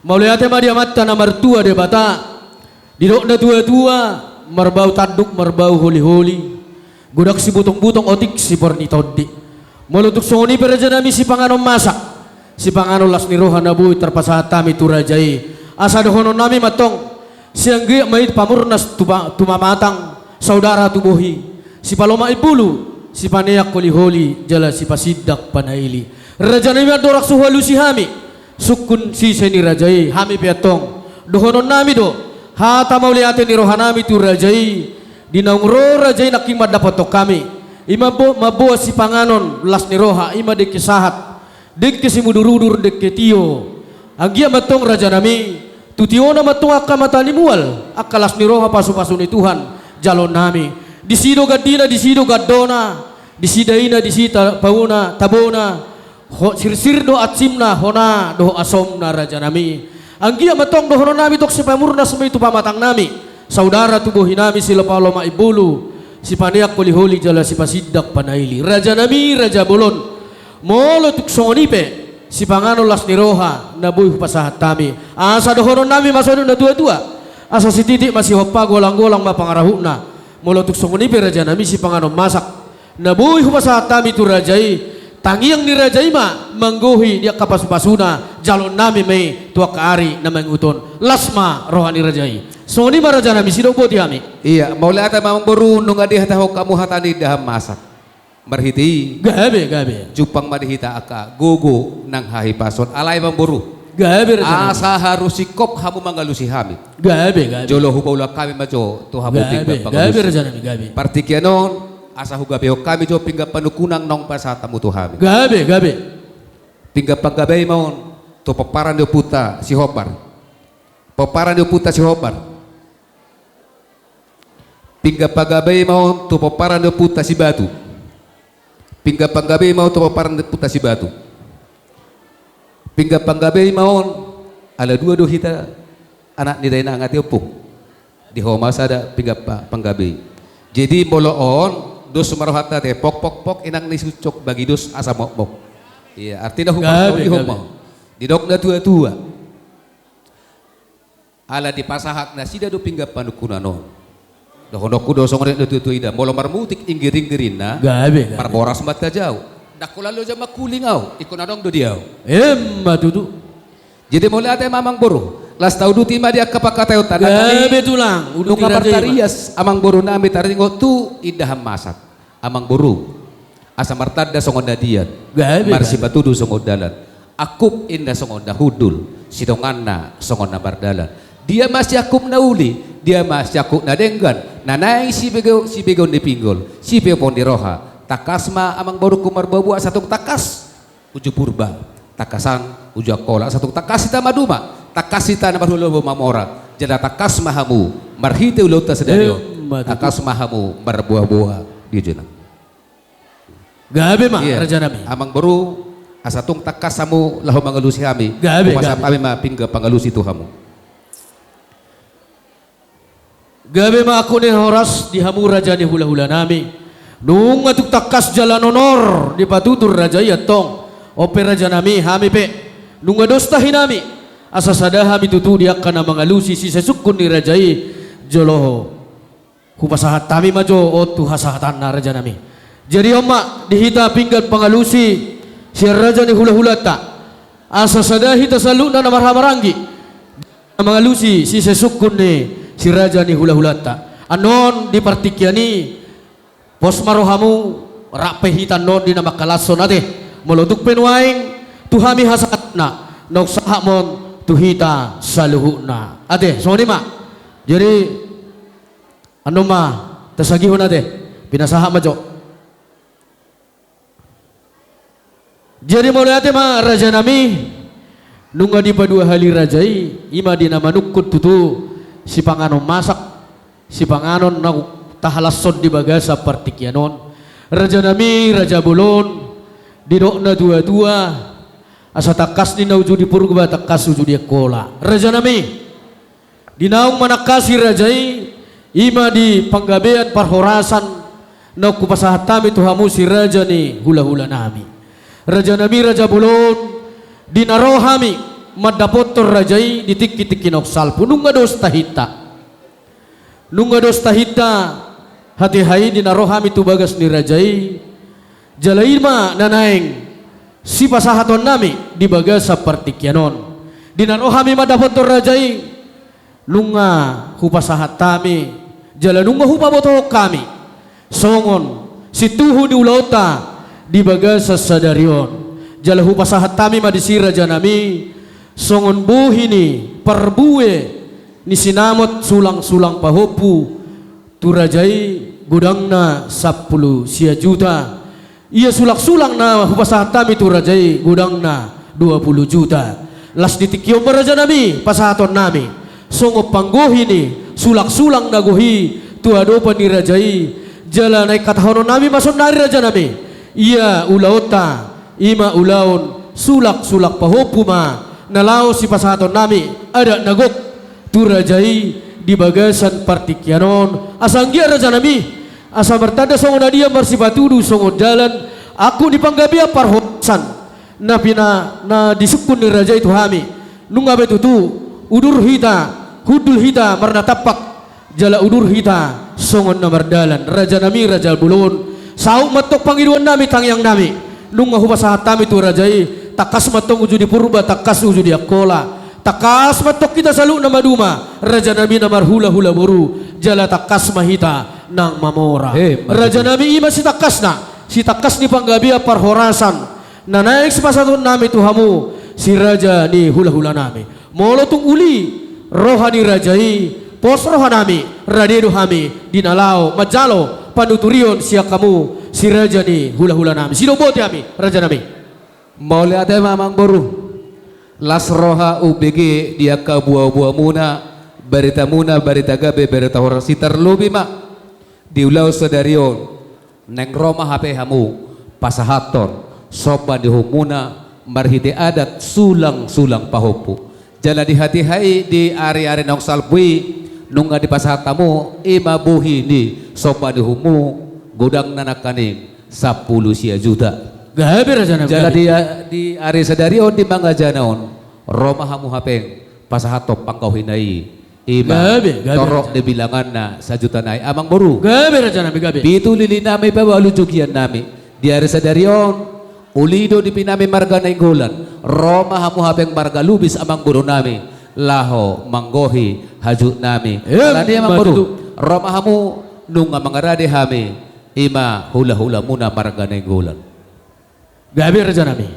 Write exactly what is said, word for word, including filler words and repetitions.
Mauliate ma di Amanta na martua Debata, didok na tua-tua, marbau tanduk, marbau holi-holi, godang sibutung-butung, otik siporni tondi. Molo tung songon i pe raja nami sipanganon masak, sipanganon las ni roha na boi tarpasahat hami tu raja i. Asa dohonon nami ma tong, sai anggiat ma i pamurnas tu pa-, tu pamatang, saudara tu bohi, sipalomak imbulu, sipaneang holi-holi, jala sipasindak panaili. Raja nami, andorang so hualusi hami sungkun sise ni raja i, hami pe antong dohonon nami do hata mauliate ni roha nami tu raja i, di naung ro raja i nangkin mandapothon hami, i mambo-, mamboan sipanganon las ni roha, i ma dengke sahat, dengke simudur-udur, dengke tio. Anggiat ma tong raja nami, tu tiona ma tong angka mata ni mual, angka las ni roha, pasu-pasu ni Tuhan jaloon nami. Disi do gandina, disi do gandona, disi daina, disi ta-, pauna, tabona, ho-, sirsir dohot ansimna, hona dohot asomna raja nami. Anggiat ma tong dohonon nami tong, sai pamurnas ma i tu pamatang nami, saudara tu bohi nami, sipalomak imbulu, sipaneang holi-holi, jala sipasindak panaili. Raja nami, raja bolon, molo tung songon i pe sipanganon las ni roha na boi hupasahat hami, asa dohonon nami ma songon na tua-tua, asa sititik ma sihompa, golang-golang ma pangarahutna. Molo tung songon i pe raja nami sipanganon masak na boi hupasahat hami tu raja i, tangiang ni raja i ma manggohi di angka pasu-pasuna, jaloon nami ma i tu angka ari na mangihut on. Las ma roha ni raja i. Songon i ma raja nami, sidok boti hami. Ia, mauliate ma amang boru, nunga dihatahon hamu hata ni indahan masak. Marhite i, gabe, gabe, jumpang ma di hita angka gogo nang hahipason. Alai amang boru, gabe raja nami, asa haru singkop hamu mangalusi hami. Gabe, gabe. Jolo hubahen hami ma jo tu hamu, gabe, pinggan pangalusi, gabe raja nami, gabe. Partingkian on, asa hugabehon hami jo pinggan panungkunan naung pasahat hamu tu hami. Gabe, gabe. Pinggan panggabei ma on tu pomparan ni ompunta si Hombar. Pomparan ni ompunta si Hombar. Pinggan panggabei ma on tu pomparan ni ompunta si Batu. Pinggan panggabei ma on tu pomparan ni ompunta si Batu. Pinggan panggabei ma on, ala dua do hita anak ni dainang, ate ompung. Di ho ma sada pinggan pa-, panggabei. Jadi molo on, dos ma rohanta, ate, pok, pok, pok, inang ni suncok, bagi dos asa mokmok. Ia, artina huparsaulihon ma on. Gabe, gabe. Didok na tua-tua. Ala dipasahat nasida do pinggan panungkunan on. Dohononku do songon na tua-tua i da, molo marmutik inggir-inggir ninna, gabe, gabe, marboras ma hita jau. Ndang holan loja mangkuling au, ingkon adong do di au. Emma tutu. Jadi mauliate ma amang boru, laos tauduti ma di angka pangkataionta. Gabe tulang, uduti raja i ma. Nunga martarias amang boru nami taringot tu indahan masak. Amang boru, asa martanda songon na dian, gabe, gabe, marsipatudu songon dalan. Angkup inna songon na hundul, sidonganna songon na mardalan. Dia ma siangkup na uli, dia ma siangkup na denggan, na naeng sibege-, sibegeon ni pinggol, sipeopon ni roha. Tangkas ma amang borungku marboaboa, asa tung tangkas uju Purba, tangkasan uju Angkola, asa tung tangkas hita maduma, tangkas hita na marhulahula mamora, jala tangkas ma hamu marhite ulaonta sadari on, emma tutu, tangkas ma hamu marboaboa di ujungna. Gabe ma, iya, raja nami. Amang boru, asa tung tangkas hamu laho mangalusi hami. Gabe, hupasahat, gabe, hami ma pinggan pangalusi tu hamu. Gabe ma angkup ni horas di hamu raja ni hulahula nami. Nunga tung tangkas jala nonor dipatutur raja i antong. On pe raja nami, hami pe nunga dos tahi nami, asa sada hami tutu di angka na mangalusi sise sungkun ni raja i, jolo hupasahat hami ma jo on tu hasahatanna raja nami. Jadi on ma di hita pinggan pangalusi sian raja ni hulahulanta. Asa sada hita saluhutna na marhahamaranggi na mangalusi sise sungkun ni si raja ni hulahulanta. Annon di partingkian i, pos ma rohamu, rap pe hita annon di na mangkalashon ate. Molo tung pe nuaeng tu hami hasahatanna, naung sahat ma on tu hita saluhutna ate. Songon i ma. Jadi annon ma tasagihon ate, pinasahat ma jo. Jadi mauliate ma raja nami, nunga dipaduahali raja i, i ma di na manungkun tutu sipanganon masak, sipanganon naung tahalashon di bagasan partingkian on. Raja nami, raja bolon, didok na tuatua, asa tangkas ninna uju di Purba, tangkas uju di Angkola. Raja nami, di naung manangkasi raja i, i ma di panggabean parhorasan naung hupasahat hami tu hamu si raja ni hulahula nami. Raja nami, raja bolon, di na ro hami mandapothon raja i di tingki-tingki naung salpu, nunga dos tahinta. Nunga dos tahinta hatiha i di na ro hami tu bagas ni raja i. Jala i ma na naeng sipasahatonnami di bagasan partingkian on. Di na ro hami mandapothon raja i, nunga hupasahat hami, jala nunga hupabotohon hami songon sintuhu ni ulaonta di bagasan sadari on. Jala hupasahat hami ma disi rajanami songon bohi ni parbue ni sinamot sulang-sulang pahompu tu raja i, godangna sampulu sia juta. Ia sulang-sulang na hupasahat hami tu raja i, godangna dua pulu juta. Las di tingki on ma rajanami pasahatonnami songon panggohi ni sulang-sulang na gohi tu adopan ni raja i. Jala naeng hatahononnami ma saonnari rajanami, ia ulaonta i ma ulaon sulang-sulang pahompu ma na laho sipasahatonnami adat na gok tu raja i di bagasan partingkian on. Asa anggiat rajanami, asa martanda songon adia, marsipatudu songon dalan, angkup ni panggabean parhorasan na pina na disungkun ni raja i tu hami. Nunga be tutu udur hita, hundul hita marnatampak, jala udur hita songon na mardalan. Rajanami, raja bolon, saut ma antong pangidoannami, tangiangnami. Nunga hupasahat hami tu raja i, tangkas ma antong uju di Purba, tangkas uju di Angkola. Tangkas ma antong hita saluhutna maduma, rajanami na marhula-hula boru, jala tangkas ma hita nang mamora. Eh, ma tutu. Rajanami, i ma sitangkasna, sitangkas ni panggabean parhorasan na naeng sipasahatonnami tu hamu, si raja ni hula-hulanami. Molo tung uli roha ni raja i, pos rohanami, rade do hami di na laho manjalo panuturion sian hamu, si raja ni hula-hulanami. Sidok botima hami, rajanami. Mauliate ma, amangboru. Las roha umbege di angka boa-boamuna, baritamuna barita gabe, barita horas i, tarlobi ma di ulaon sadari on. Naeng ro ma hape hamu pasahathon somba ni uhumuna marhite adat sulang-sulang pahompu. Jala di hatiha i di ari-ari naung salpu i nunga dipasahat hamu i ma bohi ni somba ni uhummu, godangna nangkaning sampulu sia juta. Gabe rajanami, jala gabe. Di, di ari sadari on, di mangajana on, ro ma hamu hape pasahathon panggohina i. I ma, gabe, gabe, torop raja. Di bilanganna sajuta nai, amangboru. Gabe rajanami, gabe. Pitu lilinami, pabalu jugiannami. Di ari sadari on, uli do nipinami marga Nainggolan. Ro ma hamu hape marga Lubis, amangborunami, laho manggohi hajutnami. Em, alani, amangboru, ma tutu. Ro ma hamu, nunga mangarade hami i ma hula-hulamuna marga Nainggolan. Gabe rajanami.